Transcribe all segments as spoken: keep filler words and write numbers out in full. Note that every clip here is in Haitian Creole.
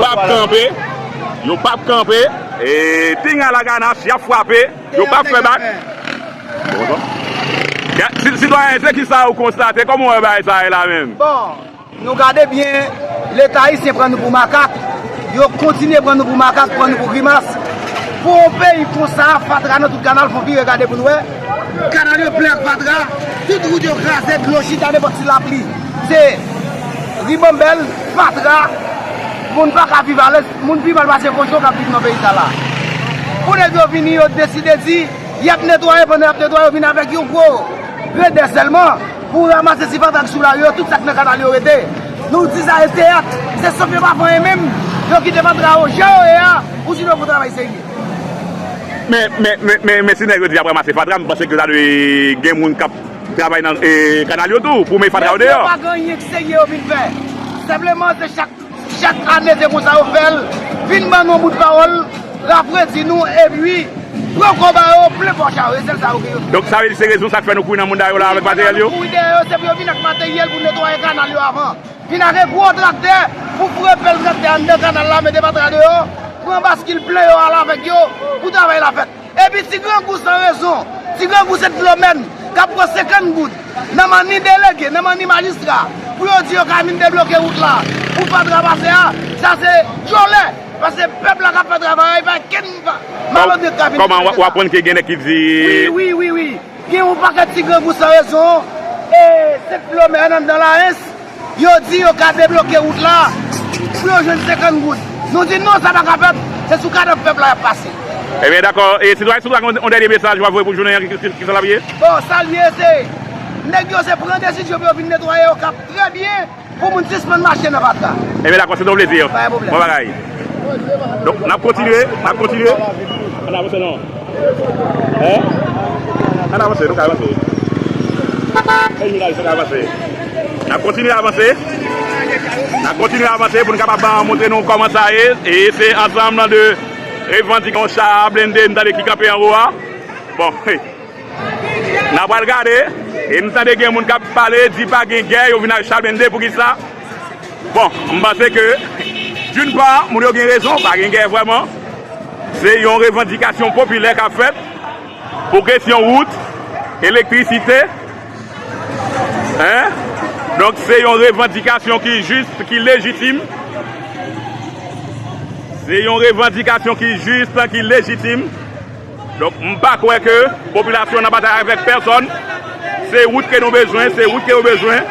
P ap kanpe. Yo p ap kanpe. E, Tinga Laganas, y ap frape. Yo p ap fè bak. Bon, bon. Ya, si, sitwayen, se ki sa ou konstate? Kòman w wè bagay sa ye la menm? Bon, nou gade byen, Leta ayisyen pran nou pou makak. Yo kontinye pran nou pou makak, pran nou pou grimas. Pou yon peyi konsa, fatra nan tout kanal, fò n vire gade pou n wè. Kanal yo plen ak fatra, tout wout yo kraze, dlo chita nenpòt ti lapli. Se ribanbèl, fatra, moun pa ka viv alèz, moun pi mal pase kochon k ap viv nan peyi sa la. Pou nèg yo vini, yo deside di, y ap netwaye, pandan y ap netwaye, yo vin avèk yon gwo gredè sèlman pou ranmase ti fatra k sou lari yo, tout sa k nan kanal yo rete. Nou di sa e teyat, se sof yo pa fè anyen menm, yo kite fatra yo jan yo ye a, pou sinon pou travay serye. Men, men, men, men, men si nèg yo di y ap ranmase fatra, m panse ke sa dwe gen moun k ap travay nan, e, kanal yo tou, pou met fatra yo deyò. Nèg yo pa gen anyen k serye yo vin fè. Senpleman, se chak, chak ane, se konsa yo fè l. Vin ban nou yon bout pawòl, rafredi nou, epi pran kòb a yo, plen pòch a yo, e sèl sa yo gen yo. Donk, sa vle di se rezon sa k fè nou kouri nan moun dèyè yo la avèk materyèl yo? Kouri dèyè yo, se pou yo vin ak materyèl pou netwaye kanal yo avan. Vin ak gwo traktè pou foure pèl traktè anndan kanal la, mete fatra deyò, pran baskil plen yo, ale avèk yo pou travay la fèt. Epi ti grangou san rezon, ti grangou se dlo mèn k ap pran senkant goud nan men ni delege, nan men ni majistra, pou yo di yo ka vin debloke wout la pou fatra pase a, sa se djòlè, paske pèp la k ap fè travay, pa kenn malandren k ka vin. Kòman w ap, w ap konn ke gen nèg ki di? Wi, wi, wi, wi. Gen yon pakèt ti grangou san rezon, e se dlo mèn anndan la, hein. Yo di yo ka debloke wout la pou yo jwenn senkant goud. Nou di non, sa pa ka fèt, se sou kadanm pèp la y ap pase. Ebyen, dakò. E sitwayen, sitwayen, yon dènye mesaj w ap voye pou jounen an, ki, ki, ki sa l ap ye? Bon, sa l ye, se nèg yo se pran desizyon pou yo vin netwaye Okap trè byen, pou moun sispann mache nan fatra. Ebyen, dakò, se te yon plezi. Pa gen pwoblèm. Bon bagay. Donk, n ap kontinye, n ap kontinye. Ann avanse non. Hein? Ann avanse, nou ka avanse. E jounalis, nou ka avanse. N ap kontinye avanse. N ap kontinye avanse pou n kapab, ah, montre nou kòman sa ye. E se ansanm nan de revandik yon cha blende m tande ki kanpe anwo a. Bon, n ap pral gade. E m tande gen moun k ap pale, di pa gen gè, yo vin ak cha blende, poukisa? Bon, m panse ke, d'une part, moun yo gen rezon, pa gen gè vrèman. Se yon revandikasyon popilè k ap fèt pou kesyon wout, elektrisite. Hein? Donk, se yon revandikasyon ki jis, ki lejitim. Se yon revandikasyon ki jis, ki lejitim. Donk, m pa kwè ke popilasyon nan batay avèk pèsòn. Se wout ke nou bezwen, se wout ke yo bezwen.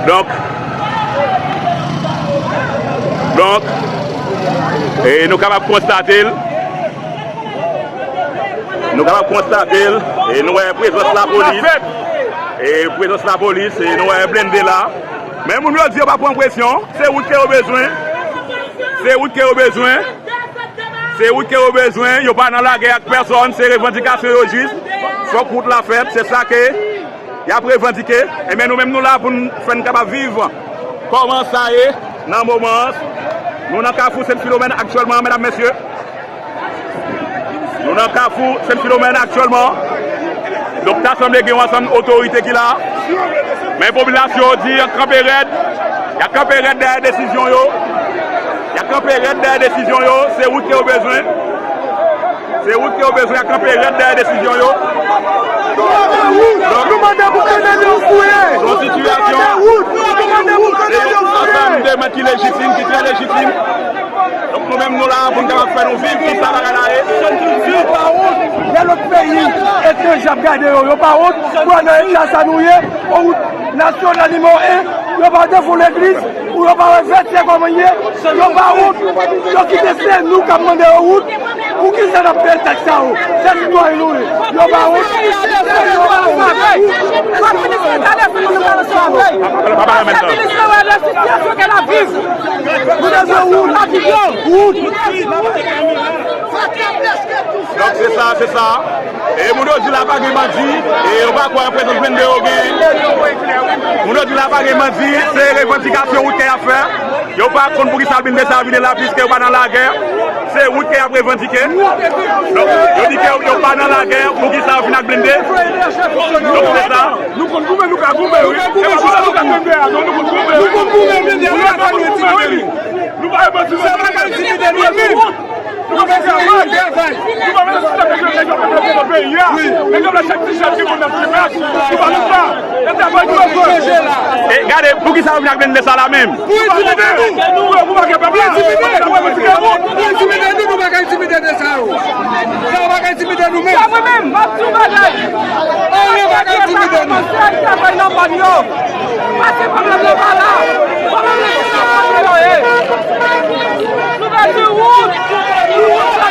Donk, donk, e nou kapab konstate l. Nou kapab konstate l, e nou wè prezans lapolis. E prezans lapolis, e nou wè blende la. Men moun yo di yo pa pran presyon, se wout ke yo bezwen. Se wout ke yo bezwen. Se wout ke yo bezwen. Yo pa nan lagè ak pèsòn, se revandikasyon yo jis. Fòk wout la fèt, se sa ke y ap revandike. Ebyen, nou menm nou la pou n fè n kapab viv kòman sa ye nan moman an. Nou nan Kafou Sent Filomèn aktyèlman, medam, mesye. Nou nan Kafou Sent Filomèn aktyèlman. Donk, ta sanble gen yon ansanm otorite ki la. Men popilasyon di y ap kanpe rèd. Y ap kanpe rèd dèyè desizyon yo. Y ap kanpe rèd dèyè desizyon yo. Se wout ke yo bezwen. Se wout ke yo bezwen, y ap kanpe rèd dèyè desizyon yo. Donk, nou mande pou kanal yo fouye. Se yon sitiyasyon. Nou mande wout. Nou mande wout, kanal yo fouye. Se yon ansanm demann ki lejitim, ki trè lejitim. Donk, nou menm, nou la pou n kapab fè nou viv kisa bagay la ye. Yo pa wont, lè lòt peyi etranje ap gade yo, yo pa wont, pou nan eta sa nou ye, yon wout nasyonal nimewo en, yo pa defann legliz, ou yo pa wè Vètyè kòman l ye, yo pa wont, yo kite se nou k ap mande yo wout, poukisa n ap peye taks sa yo? Se sitwayen nou ye, yo pa wont, yo pa wont. Papa la menm tan. Minis la wè la sitiyasyon ke l ap viv. Minis la viv yo. Donk, se sa, se sa. E moun yo di la pa gen bandi, e yo pa kwè an prezans blende yo gen. Moun yo di la pa gen bandi, se revandikasyon wout ke y ap fè. Yo pa konn poukisa blende sa vini la, piske yo pa nan lagè. Se wout ke y ap revandike. Donk, yo di ke yo pa nan lagè, poukisa yo vin ak blende? Donk, se sa. Nou konn goumen, nou ka goumen, wi. Nou ka goumen jiska bout. Nou konn goumen, blende a, nou pa ka entimide nou. Nou pa entimide nou. Nou pa entimide nou. Nou pa entimide nou. Nou pa entimide nou. Nèg yo vle chak ti chèf ki moun nan prive. Nou pa nou pa. E gade, poukisa yo vin ak blende sa la menm? Pou entimide nou. Pou entimide nou. Pou entimide nou. Pou entimide nou, nou pa ka entimide de sa yo. Sa yo pa ka entimide nou menm. Sa mwen menm, m ap di w bagay. Anyen pa ka entimide nou. Pase pwoblèm nan pa la. Pwoblèm nan pa la. Nou pèdi wout. Nou pèdi wout.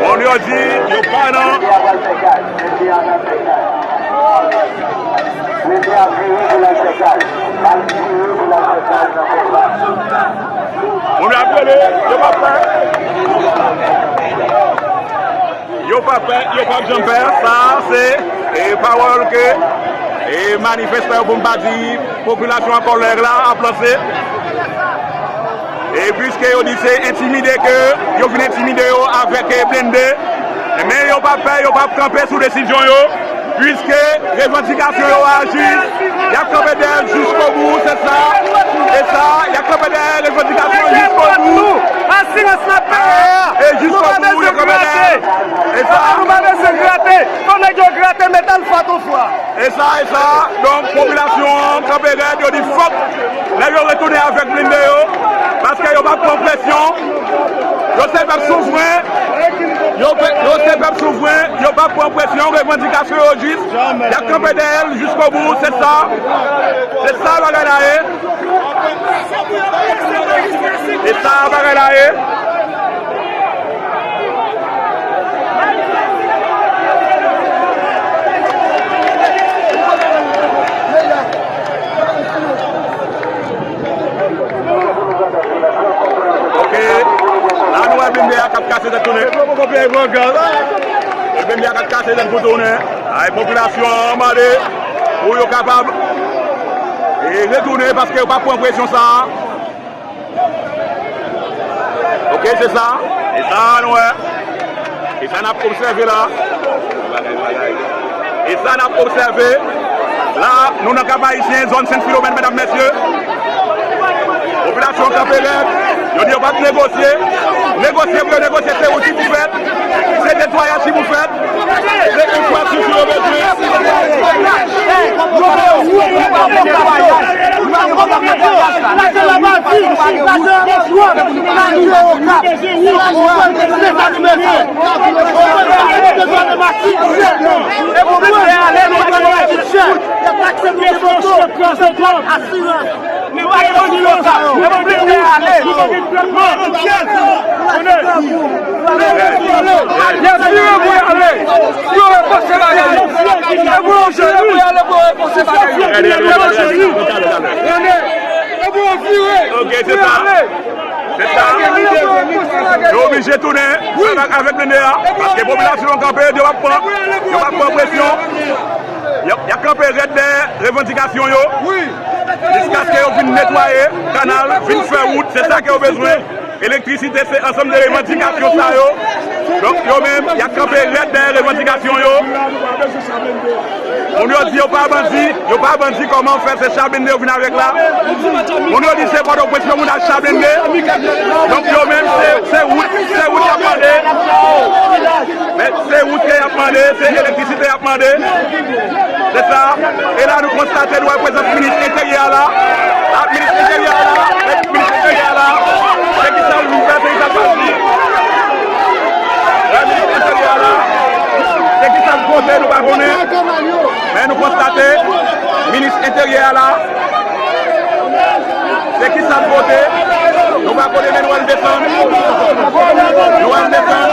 Moun yo di yo pa nan. Moun yo ap rele, yo pa pè. Yo pa pè, yo p ap janm pè. Sa a se, e, pawòl ke, e, manifestan yo, pou m pa di popilasyon an kòlè la, ap lanse. E piske yo di se entimide ke yo vin entimide yo avèk, e, blende, men yo p ap pè, yo p ap kanpe sou desizyon yo, piske revandikasyon yo a jis, y ap kanpe dèyè l jiskobou, se sa, e sa, y ap kanpe dèyè revandikasyon yo jiskobou. Asirans n ap peye a. E jiskobou, yo kanpe dèyè l. E sa. Nou pa bezwen grate. Fò nèg yo grate, met al fat on fwa. E sa, e sa, donk, popilasyon an kanpe rèd, yo di fòk nèg yo retounen avèk blende yo, paske yo p ap pran presyon. Yo se pèp souvren, yo pe-, yo se pèp souvren, yo p ap pran presyon, revandikasyon yo jis, y ap kanpe dèyè l jiskobou, se sa, se sa bagay la ye. E sa bagay la ye. Ok. La nou wè blende a k ap kase tèt tounen. Blende a k ap kase tèt pou tounen. Ay, popilasyon an mande pou yo kapab, e, retounen paske yo pa pran presyon sa a. Ok, se sa. E sa nou wè. E sa n ap obsève la. E sa n ap obsève la, nou nan Kap Ayisyen, zòn Sent Filomèn, medam, mesye. Popilasyon kanpe rèd. Yo di yo p ap negosye. Negosye pou yo negosye, se wout ki pou fèt. Se netwayaj ki pou fèt. Se enfrastrikti yo bezwen. Asirans. Nou pa gen osi konsa. E pou blende ale. Y ap vire pou y ale. Pou yo repanse bagay yo. E pou yo vire pou y ale, pou yo repanse bagay yo. E pou yo vire. Ok, se sa. Se sa. Yo oblije tounen avèk, avèk blende a. Paske popilasyon an kanpe, yo p ap pran, yo p ap pran presyon. Y ap, y ap kanpe rèd dèyè revandikasyon yo. Wi. Jiskaske yo vin netwaye kanal, vin fè wout, se sa ke yo bezwen. Elektrisite, se ansanm de revandikasyon sa yo. Donk, yo menm, y ap kanpe rèd dèyè revandikasyon yo. Moun yo di yo pa bandi, yo pa bandi, kòman fè se cha blende yo vin avèk la? Moun yo di se Pòtoprens yo moun ak cha blende. Donk, yo menm, se, se wout, se wout y ap mande. Men se wout ke y ap mande, se elektrisite y ap mande. Se sa. E la nou konstate, nou wè prezans minis enteryè a la. A, minis enteryè a la. E minis enteryè a la. Se ki sa l vin fè, se ki sa l pral di. Wè minis enteryè a la. Se ki sa l poze, nou pa konnen. Men nou konstate, minis enteryè a la. Se ki sa l poze. Nou pa konnen, men nou wè l desann. Nou wè l desann.